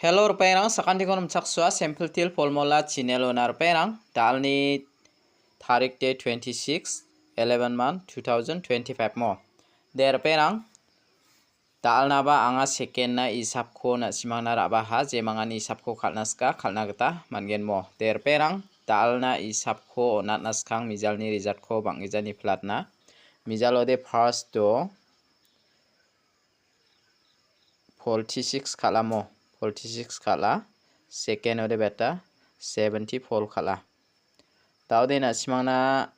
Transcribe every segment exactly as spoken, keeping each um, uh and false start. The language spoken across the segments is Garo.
Hello, ripengrang, sakantikon rimchaksoa, Simple Teer Formula channel-ona ripengrang, da·alni tarik de twenty-six, eleven month, two thousand twenty-five mo. De ripengrang, da·alnaba anga second-na isapko na·simangna ra·baha, jemangani isapko kal·na sika, kal·na gita man·gen mo. De ripengrang, da·alna isapko on·atna skang mijalni result-ko bang·gijani platna. Mijalo de first-o forty-six kal·amo, forty-six kal·a, second-ode beta seventy-four kal·a. Da·ode na·simangna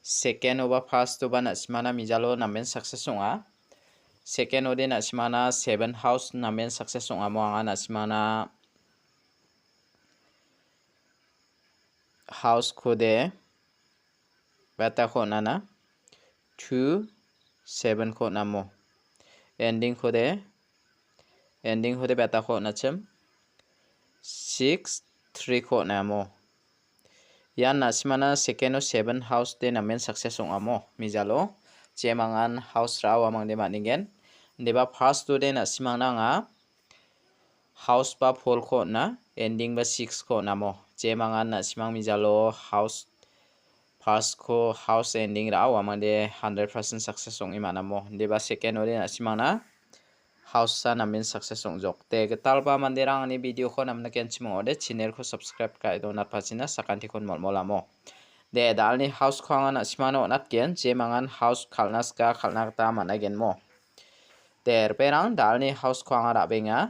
second-oba first-oba na·simangna mijalo namen success ong·a. Second-ode na·simangna seven house namen success ong·amo anga na·simangna house-kode beta-ko on·ana, two seven-ko on·amo. Ending-kode, ending-kode beta-ko on·achim, six three-ko on·amo. Ian na·simangna second-o seven house-de namen success ong·amo, mijalo. Jemangan house ra·o amangde man·engen. Indiba first-ode na·simangna anga house ba four-ko on·a, ending ba six-ko on·amo. Jemangan na·simang mijalo house first-ko house ending ra·o amangde hundred percent success ong·e man·amo. Indiba second-ode na·simangna house-a namen success ong·jok. De, gitalba manderang ani video-ko namnikenchim ong·ode, channel-ko subscribe ka·e donatpachina sakantikon molmolamo. De, da·alni house-ko anga na·simangna on·atgen, jemangan house kal·na sika, kal·na gita man·aigenmo. De, ripengrang, da·alni house-ko anga ra·benga.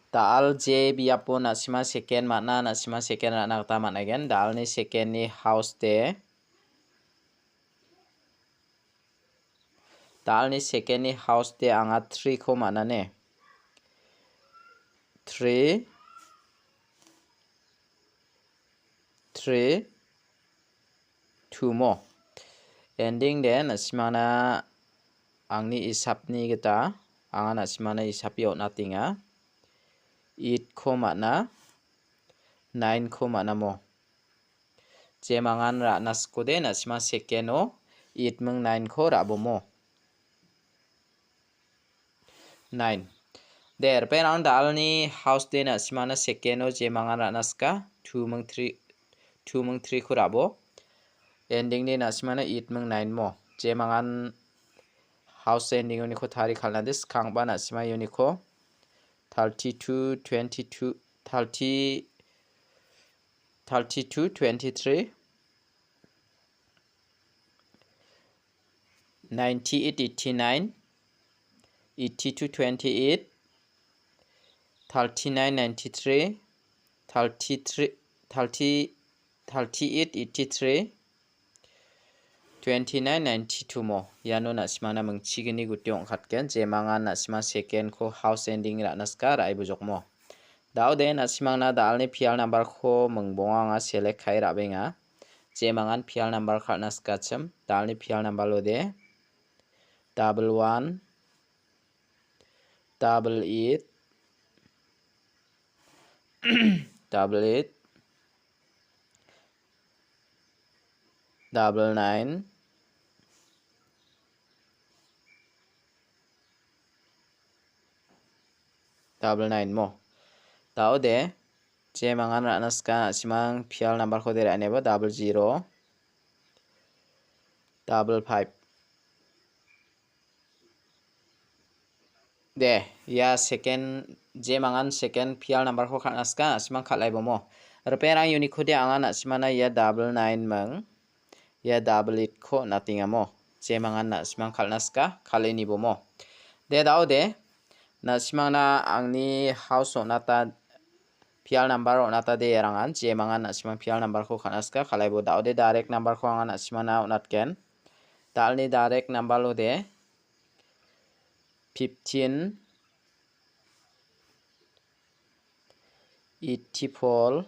Da·al je biapo na·sima second man·a, na·sima second ra·na gita man·aigen. Da·alni second-ni house-de, da·alni second-ni house-de anga three-ko man·ane. Three, three, two mo. Ending de na·simangna angni isapni gita anga na·simangna isapi on·atenga. Eight-ko man·a, nine-ko man·amo. Jemangan ra·na sikode na·simang second-o eight ming nine-ko ra·bomo. Nine. De, ripengrang da·alni house-de na·simangna second-o jemangan ra·na sika, two ming three, two ming three-ko ra·bo. Ending-de na·simangna eight ming nine mo. Jemangan house ending uniko tari kal·nade skangba na·sima uniko thirty-two, twenty-two, thirty, thirty-two, twenty-three, ninety-eight, eighty-nine, eighty-two, twenty-eight, thirty-nine, ninety-three, thirty-three, thirty, thirty-eight, eighty-three, twenty-nine, ninety-two mo. Iano na·simangna mingchigni guti ong·katgen, jemangan na·simang second-ko house ending ra·na sika ra·e bujokmo. Da·ode na·simangna da·alni pial number-ko mingbonga anga select ka·e ra·benga. Jemangan pial number kal·na sikachim. Da·alni pial number-ode double one, double eight, double eight, double nine, double nine mo. Da·ode, jemangan ra·na sika na·simang pial number-kode ra·anebo double zero, double five. De, ia second, jemangan second pial number-ko kal·na sika, na·simang kal·aibomo. Ripengrang unikode anga na·simangna ia double nine ming, ia double eight-ko on·atengamo. Jemangan na·simang kal·na sika, kal·enibomo. De, da·ode, na·simangna angni house on·ata, pial number on·atade erangan, jemangan na·simang pial number-ko kal·na sika, kal·aibo. Da·ode direct number-ko anga na·simangna on·atgen. Da·alni direct number-ode fifteen, eighty-four,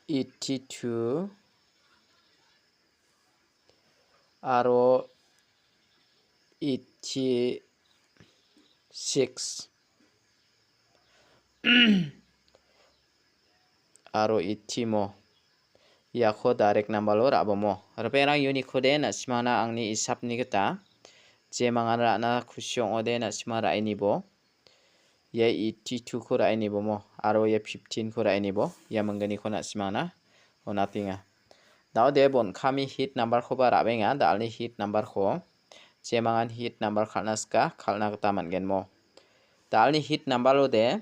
eighty-two, aro eighty-six. Aro eighty mo. Iako direct number-o ra·bomo. Ripengrang unikode na·simangna angni isapni gita Jemangan ra·na kusi ong·ode na·sima ra·enibo. Ia eighty-two-ko ra·enibo mo, aro ia fifteen-ko ra·enibo. Ia mingginiko na·simangna on·atenga. Da·ode bon kami hit number-koba ra·benga, da·alni hit number-ko. Jemangan hit number kal·na sika, kal·na gita man·gen mo. Da·alni hit number-ode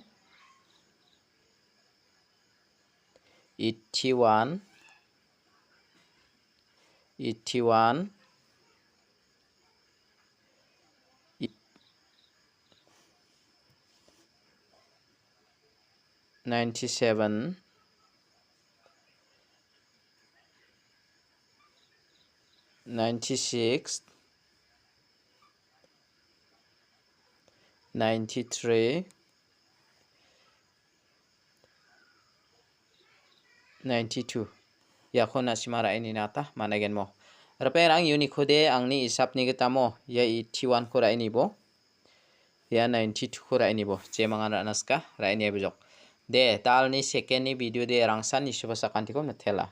eighty-one, eighty-one, ninety-seven, ninety-six, ninety-three, ninety-two. Iako na·sima ra·e nina gita man·aigenmo. Ripengrang, uniko de angni isapni gitamo ia eighty-one-ko ra·e nibo. Ia ninety-two-ko ra·e nibo. Jemangan ra·na sika, ra·e niaibojok. De, da·alni second-ni video de rangsan nisuba sakantiko mitela.